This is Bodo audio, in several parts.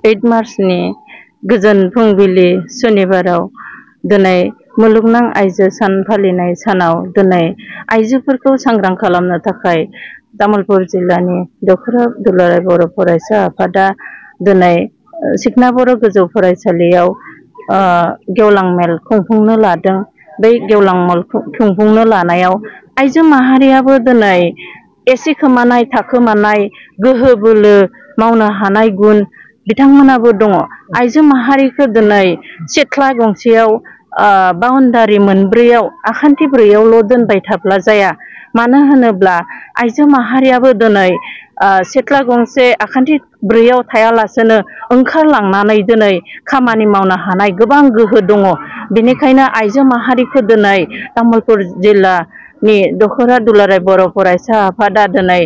8 मार्चनि गोजोन फुंबिलि सनिबाराव दिनै मुलुगनां आइजो सान फालिनाय सानाव दिनै आइजोफोरखौ सांग्रां खालामनो थाखाय तामुलपुर जिल्लानि दख'रा दुलाराय बर' फरायसा आफादा दिनै सिखना बर' गोजौ फरायसालियाव गेवलां मेल खुंफुंनो लादों। बै गेवलां मेल खुंफुंनो लानायाव आइजो माहारियाबो दिनै एसे खोमानाय थाखोमानाय गोहो बोलो मावनो हानाय गुन बिथांमोनाबो दङ। आइजो माहारिखौ दिनै सिथ्ला गंसेयाव बाउन्डारि मोनब्रैयाव आखान्थि ब्रैयावल' दोनबाय थाब्ला जाया। मानो होनोब्ला आइजो माहारियाबो दिनै सिथ्ला गंसे आखान्थि ब्रैयाव थायालासेनो ओंखारलांनानै दिनै खामानि मावनो हानाय गोबां गोहो दङ। बेनिखायनो आइजो माहारिखौ दिनै तामुलपुर जिल्लानि दख'रा दुलाराय बर' फरायसा आफादा दिनै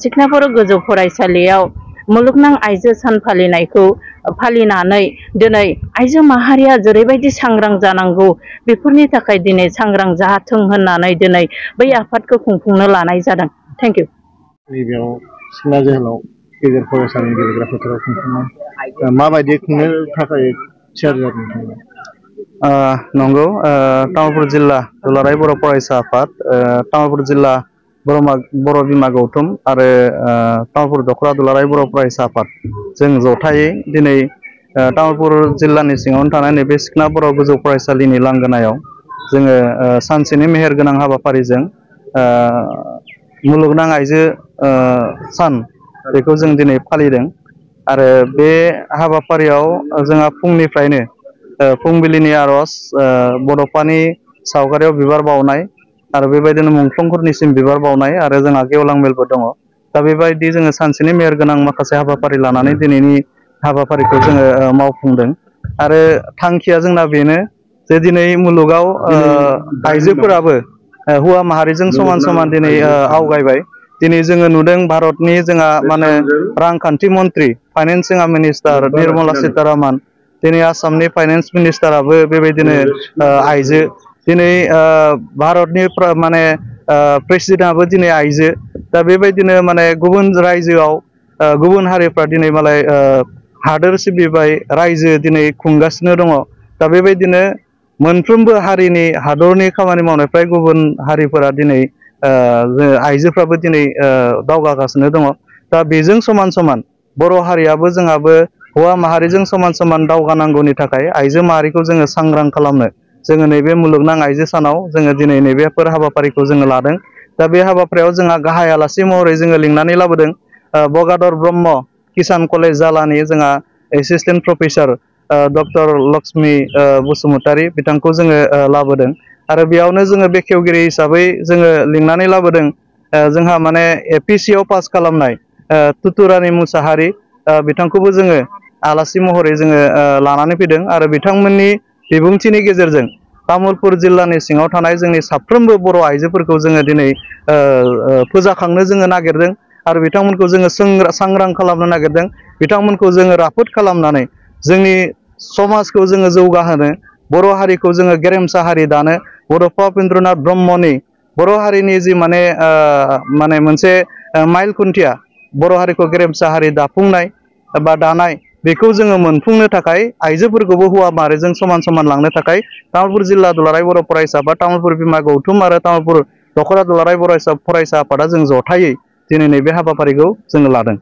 सिखना बर' गोजौ फरायसालियाव मुलुगनां आइजो सान फालिनायखौ फालिनानै दिनै आइजो माहारिया जेरैबायदि सांग्रां जानांगौ बेफोरनि थाखाय दिनै सांग्रां जाथों होननानै दिनै बै आफादखौ खुंफुंनो लानाय जादों। Thank you. नैबेयाव सिखना जोहोलाव गेजेर फरायसालिनि गेलेग्रा फोथाराव खुंफुंनाय माबायदि खुंनो थाखाय थियारि जादों नोंथांमोना? नंगौ, तामुलपुर जिल्ला दुलाराय बर' फरायसा आफाद, तामुलपुर जिल्ला बर' बिमा गौथुम आरो तामुलपुर दख'रा दुलाराय बर' फरायसा आफाद जों जथायै दिनै तामुलपुर जिल्लानि सिङावनो थानाय नैबे सिखना बर' गोजौ फरायसालिनि लांगोनायाव जोङो सानसेनि मेहेर गोनां हाबाफारिजों मुलुगनां आइजो सान बेखौ जों दिनै फालिदों। आरो बे हाबाफारियाव जोंहा फुंनिफ्रायनो फुंबिलिनि आर'ज, बड'फानि सावगारियाव बिबार बावनाय आरो बेबायदिनो मुंख्लंफोरनिसिम बिबार बावनाय आरो जोंहा गेवलां मेलबो दङ। दा बेबायदि जोङो सानसेनि मेहेर गोनां माखासे हाबाफारि लानानै दिनैनि हाबाफारिखौ जोङो मावफुंदों। आरो थांखिया जोंना बेनो जे दिनै मुलुगाव आइजोफोराबो हौवा माहारिजों समान समान दिनै आवगायबाय। दिनै जोङो नुदों भारतनि जोंहा माने रांखान्थि मन्त्रि, फाइनेन्स जोंहा मिनिस्टार निर्मला सीतारामन, दिनै आसामनि फाइनेन्स मिनिस्टाराबो बेबायदिनो आइजो, दिनै भारतनि माने प्रेसिडेन्टआबो दिनै आइजो। दा बेबायदिनो माने गुबुन रायजोआव गुबुन हारिफ्रा दिनै मालाय हादोर सिबिबाय, रायजो दिनै खुंगासिनो दङ। दा बेबायदिनो मोनफ्रोमबो हारिनि हादरनि खामानि मावनायफ्राय गुबुन हारिफोरा दिनै आइजोफ्राबो दिनै दावगागासिनो दङ। दा बेजों समान समान बर' हारियाबो जोंहाबो हौवा माहारिजों समान समान दावगानांगौनि थाखाय आइजो माहारिखौ जोङो सांग्रां खालामनो जोङो नैबे मुलुगनां आइजो सानाव जोङो दिनै नैबेफोर हाबाफारिखौ जोङो लादों। दा बे हाबाफारियाव जोंहा गाहाय आलासि महरै जोङो लिंनानै लाबोदों बगादर ब्रह्म किसान कलेज जालानि जोंहा assistant professor doctor Lakshmi Basumatary बिथांखौ जोङो लाबोदों। आरो बेयावनो जोङो बेखेवगिरि हिसाबै जोङो लिंनानै लाबोदों जोंहा माने APC पास खालामनाय तुतुरानि मुसाहारि बिथांखौबो जोङो आलासि महरै जोङो लानानै फैदों। आरो बिथांमोननि बिबुंथिनि गेजेरजों तामुलपुर जिल्लानि सिङाव थानाय जोंनि साफ्रोमबो बर' आइजोफोरखौ जोङो दिनै फोजाखांनो जोङो नागिरदों आरो बिथांमोनखौ जोङो सांग्रां खालामनो नागिरदों। बिथांमोनखौ जोङो राफोद खालामनानै जोंनि समाजखौ जोङो जौगाहोनो, बर' हारिखौ जोङो गेरेमसा हारि दानो, बड'फा उपेन्द्रनाथ ब्रह्मनि बर' हारिनि जि माने मोनसे माइल खुन्थिया बर' हारिखौ गेरेमसा हारि दाफुंनाय बा दानाय, बेखौ जोङो मोनफुंनो थाखाय आइजोफोरखौबो हौवा माहारिजों समान समान लांनो थाखाय तामुलपुर जिल्ला दुलाराय बर' फरायसा आफाद, तामुलपुर बिमा गौथुम आरो तामुलपुर दख'रा दुलाराय फरायसा आफादा जों जथायै दिनै नैबे हाबाफारिखौ जोङो लादों।